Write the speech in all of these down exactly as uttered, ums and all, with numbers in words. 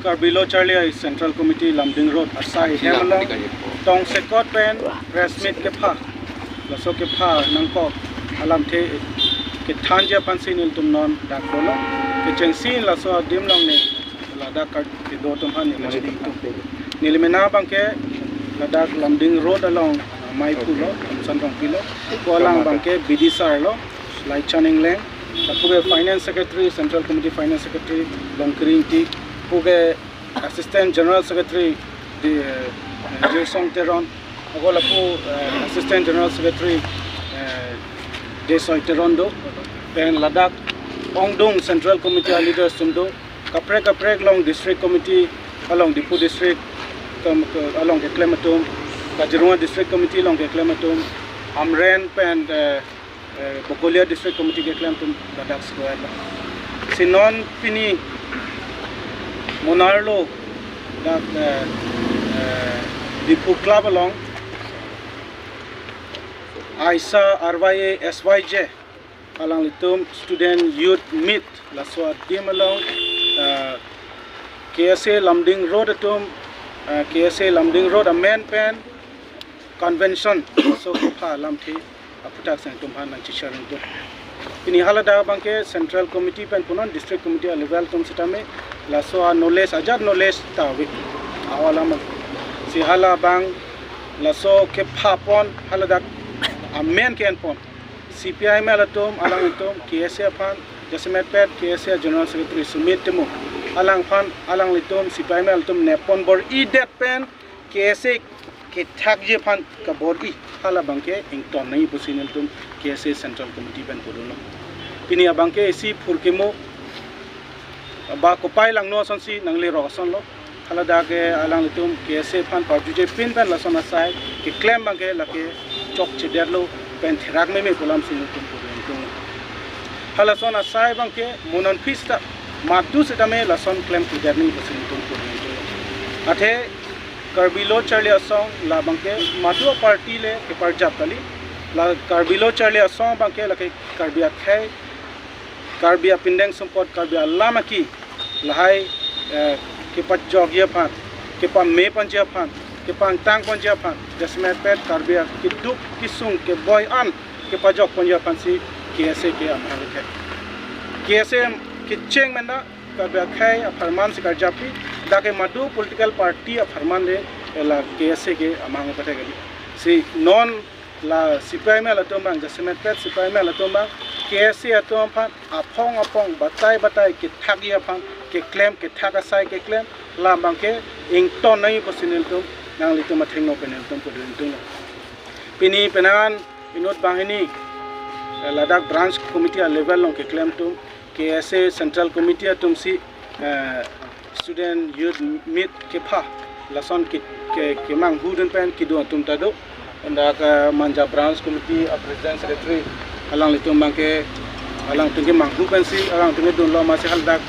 Karbi Lo Charli Asong Central Committee Lumding Road asai hem along tongsekot pen press meet kepha, laso kepha nangkok alamthe kethanji aphansi nelitum non dak dolo. Kechengsi laso adim along ne ladak kar kedo atum aphan neli neli mena abangke ladak Lumding Road along, ah, maiphu lo, Thamson Rongpi lo, ko alam abangke B D sir lo, Laichan Engleng, lapu ke Finance Secretary, Central Committee Finance Secretary Longkiri Ingti, lapu ke Assistant General Secretary di, eh, Jirsong Teron, ako lapu, eh, Assistant General Secretary, eh, Desoi Teron do, pen ladak ongdung Central Committee a leaders atum do, kaprek kaprek along District Committee, along Diphu District, kam-, ke-, along keklem atum, Kaziranga District Committee along keklem atum, Amren pen, eh, eh, Bokolia District Committee keklem atum ladak square lo. Si non pini Munnar lo dak, eh, eh, Diphu Club along aisa R Y A S Y J alanglitum Student Youth Meet laso adim along, ah, K S A Lumding Road atum, ah, K S A Lumding Road amen pen convention laso kepha alamthe aphuthak si nangtum aphan nangchisharing atum. Pini haladak abangke Central Committee pen punon District Committee a level atum sitame laso a-knowledge ajat knowledge ta ave. Awa lama si hala abang laso kepha pon haladak amen ke-en pon. C P I M L atum, alanglitum K S A aphan, jasemet pet K S A General Secretary Sumit Timung, alangphan, alanglitum C P I M L atum neppon bor-idet pen K S A kethakji aphan kabor-i, hala abangke ington nangji pusi nelitum K S A Central Committee pen pudunlo. Pini abangke isi phurkimo ba kopai langno asonsi nanglerok asonlo. Haladak ke alanglitum K S A aphan parjuje pin pen lason asai keklem abangke lake chokchedetlo pen therak meme pu alamsi nelitum pudun tung. Halason asai abangke monan phista madu sitame lason klemkledet nangji pusi nelitum pudun tung. Athe Karbi Lo Charli Asong la abangke madu party le keparjap kali. La Karbi Lo Charli Asong abangke lake Karbi akhei, Karbi apindeng sumpot, Karbi alam aki lahai, eh, kepajokji aphan, kepame ponji aphan, kepangtang ponji aphan, jasemet pet Karbi akeduk kesung keboi an kepajok ponji aphansi K S A ke amahang ke. K S A kecheng mena Karbi akhei apharman si karjappi, dak ke madu political party apharman le la K S A ke amahang pathek kali. Si non la C P I M L atum abang, jasemet pet C P I M L atum abang, K S A atum aphan aphong aphong batai batai kethakji aphan keklem, kethak asai keklem, la abangke ington nangji pusi nelitum, nanglitum athengno pen nelitum pudun tunglo. Pini penang inut banghini, eh, ladak branch committee a level along keklem atum, K S A Central Committee atumsi, eh, Student Youth Meet kepha lason ke, ke, kemanghu dun pen kedo atum ta do. Unda ke Manja Branch Committee a President Secretary alanglitum abangke alangtum kemanghu pensi alangtum kedunlo, amatsi haladak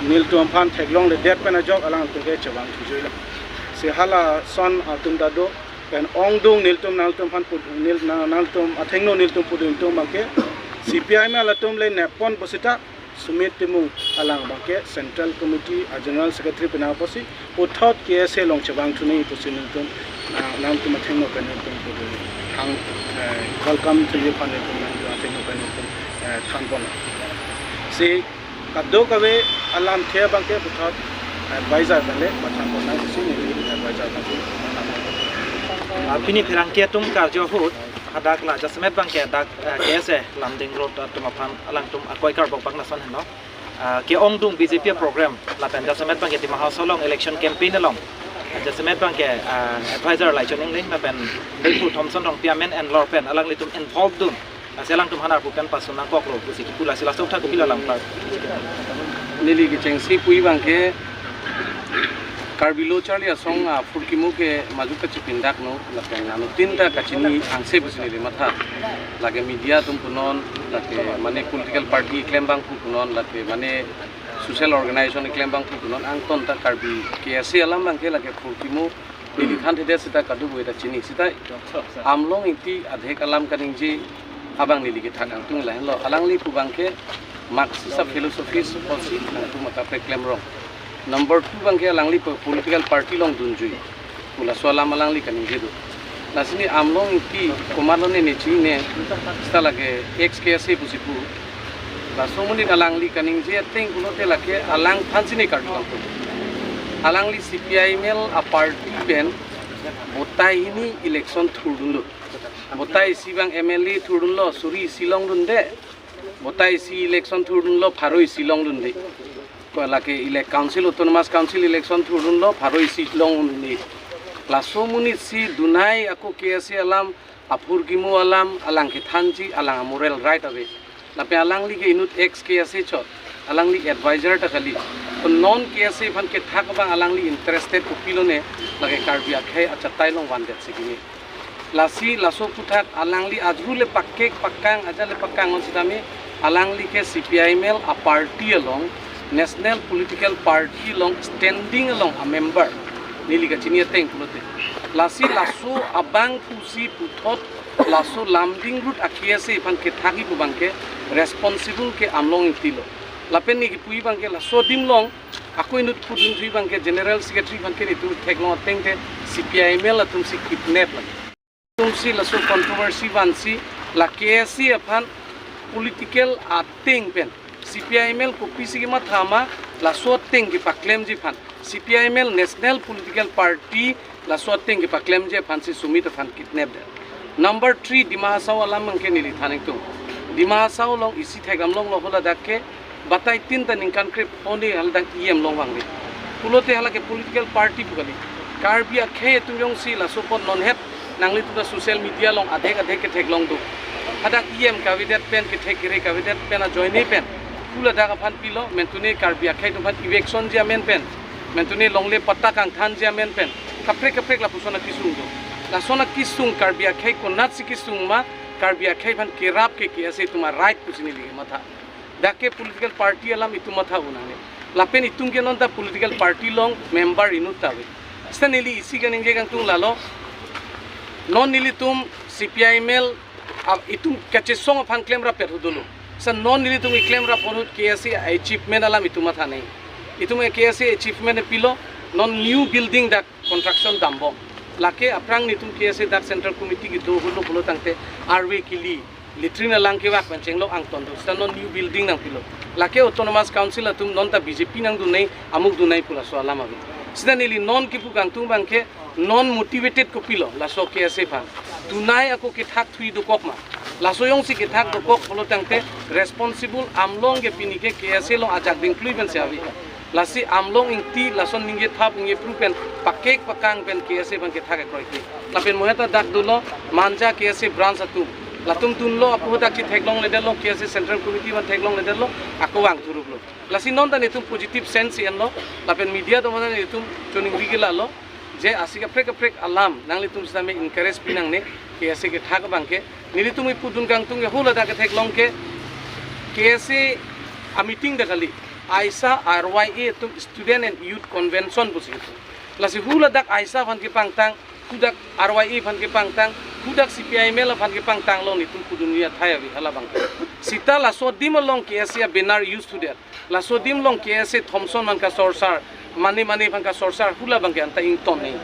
nelitum aphan theklongledet pen ajok alangtum ke chevang thujuilo. Si halason atum ta do pen ongdung nelitum nangtum aphan pud-, nel-, nang-, nangtum athengno nelitum pudun tung abangke C P I M L atum le neppon pusita Sumit Timung alang abangke Central Committee a General Secretary penang apotsi puthot K S A along chevang thu nangji pusi nelitum, ah, nangtum athengno pen nelitum pudun hang, eh, welcome thuji aphan nelitum nangtum athengno pen nelitum, eh, thanpon. Si kadokave alamthe abangke puthot advisor kali, pathan pon nangsi neli advisor kali. Ah, pini pherangke atum karjo ahut hadak la jasemet abangke dak, eh, K S A Lumding Road atum aphan alangtum akoi karbok bak lason henlo. Ah, ke-ongdung B J P program lapen jasemet abangke Dima Hasao along election campaign along, ah, jasemet abangke, ah, advisor Laichon Engleng lapen Diphu Thamson Rongpi amen enlor pen alanglitum involve dun, ah, si alangtum aphan arpu pen pasun nangkoklo pusi kipu, lasi laso aputhak kopilo alam klar. Neli kechengsi puji abangke Karbi Lo Charli Asong aphurkimo ke madu kachipindaknon, lapen anuttin ta kachini angse pusi neli matha. Lake media atum punon, lake mane political party keklem abang pu punon, lake mane social organization keklem abang pu punon, angton ta Karbi K S A alam abangke lake phurkimo neli thanthedet sita kadokave ta chini. Sita Amlong Ingti adhek alam kaningje abang neli kethak angtung lahenlo. Alangli pu abangke Marxist a philosophy apotsi nangtum akaprek klemrong. Number two abangke alangli po-, political party along dunjui pu laso alam alangli kaningje do. Lasi ne Amlong Ingti komatlo ne ne chinine, seta lake ex K S A pusi pu. Laso amonit alangli kaningje ateng pulote lake alangphan si ne karju kangtung. Alangli C P I M L a party pen botai hini election thurdunlo. Botai isi abang M L A thurdunlo, suri isi longdunde. Botai isi election thurdunlo, pharo isi longdunde. Ko lake elect council, autonomous council election thurdunlo, pharo isi longdunde. Laso amonit si dunai ako K S A alam, aphurkimo alam, alang kethanji, alang a moral right ave. Lapen alangli ke inut ex K S A chot, alangli advisor ta kali. To non K S A aphan kethak abang alangli interested kopilo ne, lake Karbi akhei achatai along vandet si kini. Lasi laso aphuthak alangli ajule pakek pakang, ajale pakang on sitame, alangli ke C P I M L a party along, national political party along, standing along a member. Neli kachini ateng pulote. Lasi laso abang pusi puthot, laso Lumding Road a K S A aphan kethakji pu abangke responsible ke Amlong Ingti lo. Lapen ne kipuji abangke laso adim along, ako inut pudun thuji abangke General Secretary aphan ke netum theklong ateng te C P I M L atum si kidnap lagi. Atum si laso controversy vansi la K S A aphan political ateng pen C P I M L kopisi kematha ma laso ateng kepaklemji aphan, C P I M L national political party laso ateng kepaklemji aphan si Sumit aphan kidnap det. Number three, Dima Hasao alam abangke neli than ingtung. Dima Hasao along isi thekdam longlo, haladak ke batai tin ta ningkan krepho ne haladak E M longvangve. Pulote hala ke political party pu kali. Karbi akhei atum jongsi laso apot non het nanglitum ta social media along adhek adhek ketheklong do. Hadak E M kavedet pen, kethek kere kavedet pen ajoine pen, haladak aphan pilo, mentune Karbi akhei atum aphan evictionji amen pen, mentune longle patta kangthanji amen pen, kaprek kaprek lapuson akesung do. Lason akesung Karbi akhei konatsi kesung ma, Karbi akhei aphan kerap ke K S A atum a right pusi neli kematha. Dak ke political party alam itum matha unang ne. Lapen itum ke non ta political party along member inut ta ave. Seta neli isi kaningje kangtung lalo. Non nelitum C P I M L a, itum kachesong aphan klemrap pet ahut dolo. Seta non nelitum keklem rap ahut K S A achievement alam itum matha nai. Itum K S A achievement pilo, non new building dak construction dambom. Lake aphrang netum K S A dak Central Committee kedo ahut lo pulo tangte arve kili, latrine alang kevak pen chenglok angton do. Seta non new building nangpilo. Lake Autonomous Council atum non ta B J P nangdun nai, amuk dun nai pu laso alam ave. Seta neli non kipu kangtung abangke non motivated kopilo laso K S A aphan. Dunai ako kethak thuji dokok ma. Laso jongsi kethak dokok pulo tangte responsible Amlong ke pini ke K S A along ajak dingklui pensi ave. Lasi Amlong Ingti lason ningje thap ningje phru pen pakek pakang pen K S A abang kethak ekroi ke. Lapen mo heta dak dolo Manja K S A branch atum. Latum dunlo, ako dak chetheklongledetlo, K S A Central Committee aphan theklongledetlo, ako vang thuruklo. Lasi non ta netum positive sense enlo, lapen media atum ta netum choningri ke lalo, je isi kaprek kaprek alam nanglitum sitame encourage pi nangne, K S A kethak abangke. Nelitum ipudun kangtung ke haladak ketheklong ke K S A a meeting ta kali, aisa R Y A atum, Student and Youth Convention pusi itum. Lasi haladak aisa aphan kepangtang, hadak R Y A aphan kepangtang, hadak C P I M L aphan kepangtang lo netum pudunji athai ave halabang. Seta laso adim along K S A banner use thudet. Laso adim along K S A Thomson aphan kasorsar, mane mane aphan kasorsar, halabangke anta ington nai.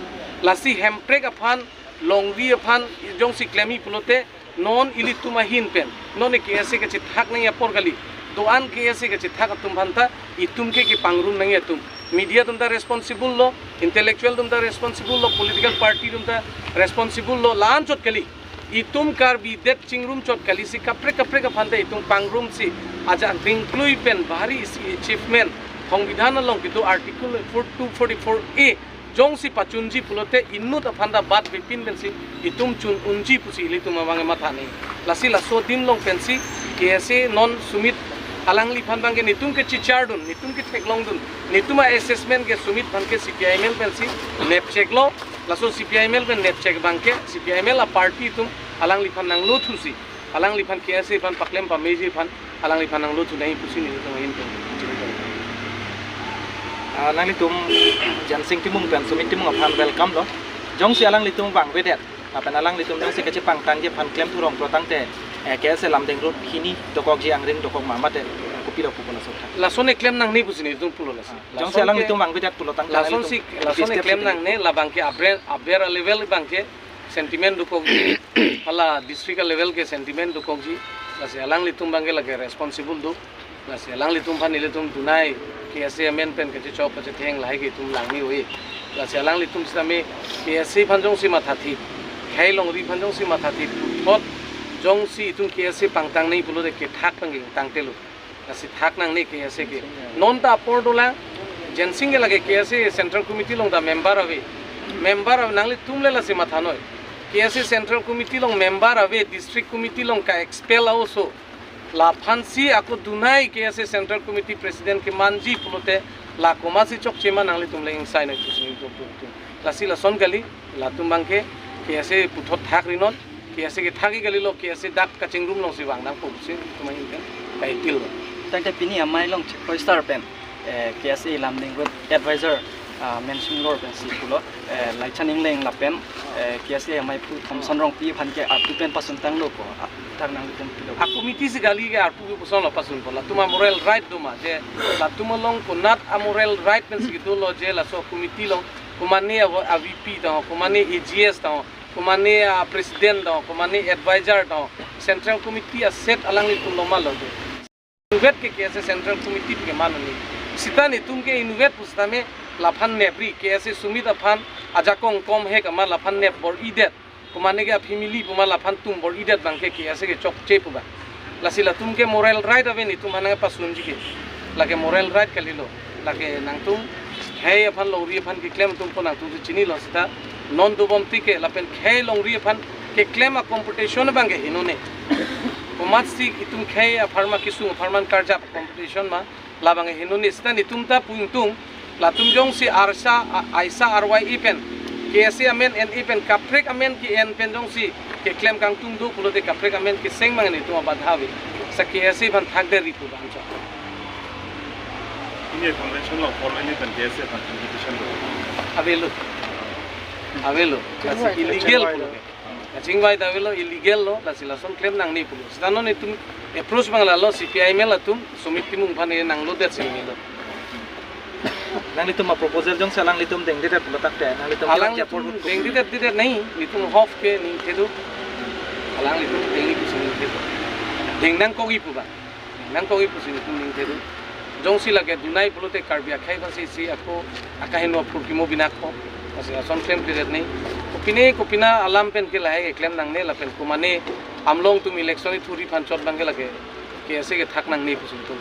Lasi Hemprek aphan, Longri aphan jongsi klemji pulote, non ilitum ahin pen, non K S A kachethak nangji apor kali. Do-an K S A kachethak atum aphanta itum ke kepangrum nangji atum. Media atum ta responsible lo, intellectual atum ta responsible lo, political party atum ta responsible lo, la-an chot kali. Itum Karbi det chingrum chot kali, si kaprek kaprek aphanta itum pangrumsi ajak dingklui pen bahari isi achievement, Songbidhan along kedo Article four two forty-four A jongsi pachunji pulote inut aphanta bat bepin pensi itum chun unji pusi ilitum abang matha nai. Lasi laso adim along pensi K S A non Sumit alangliphan abangke netum kechichardun, netum ketheklongdun, netum a-assessment ke Sumit aphan ke C P I M L pensi nepcheklo. Laso C P I M L pen nepchek abangke C P I M L a-party atum alangliphan nanglo thusi, alangliphan K S A aphan paklem pameji aphan alangliphan nanglo thu nai pusi nelitum ahin pen. Ah, nanglitum Jensing Timung pen Sumit Timung aphan welcome lo. Jongsi alanglitum vangvedet, lapen alanglitum jongsi kachepangtangji aphan klemthu rong pro tangte, eh, K S A Lumding Road hini dokokji angring dokok ma mate, eh, Pilo pupo laso thak. Lason eklem nangne pusi nelitum pulo lasi. Jongsi alanglitum vangvedet pulo tangte lason nanglitum si, lason step eklem si nangne, labang ke aber, aber a-level abang ke sentiment dokok, hala district a-level ke sentiment dokokji, lasi alanglitum abang ke lake responsible do, lasi alanglitum aphan nelitum dunai K S A amen pen kachechok kachetheng lahai ke itum langni oi, lasi alanglitum sitame K S A aphan jongsi mathathip, khei longri aphan jongsi mathathip, puthot jongsi itum K S A pangtang nangji pulote kethak abang ke tangtelo. Lasi thak nangne K S A ke. Non ta apor dolang, Jensing ke lake K S A Central Committee along ta member ave. Member ave, nanglitum le lasi mathanoi. K S A Central Committee along member ave, District Committee along ka-expel a-oso. Laphansi ako dunai K S A Central Committee President kemanji pulote la komatsi chokche ma nanglitum le ingsai noi pusi nelitum tum tum. Lasi lason kali, latum abang ke K S A puthot thak rinon, K S A ke thak-ik kalilo, K S A dak kachingrum alongsi vang nangpo pusi itum ahin pen kaitilo. Tangte pini amei along chikroistar pen, eh, K S A Lumding Road Advisor, ah, Mensing Lor pensi pulo, eh, Laichan Engleng lapen, eh, K S A amei pu Thomson Rongpi aphan ke arpu pen pasuntanglo ko, ah, thak nanglitum pilo. A-committee si kali ke arpu ke pusonlo pasunpo, latum a-moral right do ma, je latum along konat a-moral right pensi kedolo je laso committee along, komane a-, a-V P tang, komane A G S tang, komane a-president tang, komane advisor tang, Central Committee a-seat alanglitum loma lo do. Inutvet ke K S A Central Committee ke manoni. Sita netum ke inutvet pusitame laphan nepri, K S A Sumit aphan ajakong kom he kama laphan nep bor-idet. Komane ke a-family puma laphan tum bor-idet abang ke K S A ke chokche pu abang. Lasi latum ke moral right ave netum aphan nangpasunji ke. Lake moral right kalilo. Lake nangtum khei aphan longri aphan keklem atum ko nangtum si chinilo sita. Non dobom tike lapen khei longri aphan keklem a-competition abang ke henone. Komatsi itum khei apharman kesung apharman karjap competition ma. Labang henone sita netum ta pu ingtung, latum jongsi arsa, a-, aisa arwai pen, K S A amen en pen, kaprek amen ke-en pen jongsi keklem kangtung do pulote kaprek amen keseng abang netum abadha ave. Sa K S A aphan thakdet ri pu abang chok. Ini convention lo formal ni pen K S A aphan competition lo. Avelo. Avelo. Lasi illegal pulo. Kachingvai ta avelo, illegal lo, lasi lason klem nangne pulo. Sita non itum approach abang lalo, C P I M L atum, Sumit Timung aphan nanglodet si nanglo. Nanglitum a-proposal jongsi alanglitum dengdedet pulo tangte, nanglitum alanglitum dengdedet, dedet nangji, netum hof ke ningthedo. Alanglitum dengji pusi ningthedo. Deng nangkokji pu abang. Nangkokji pusi netum ningthedo. Jongsi lake dunai pulote Karbi akhei aphansi si ako akaheno phurkimo binakpo. Lasi lason klemkledet nangji. Kopine kopina alam pen ke lahai keklem nangne lapen komane amlong atum election ithuri aphan chot abang ke lake K S A ke thak nangne pusi netum.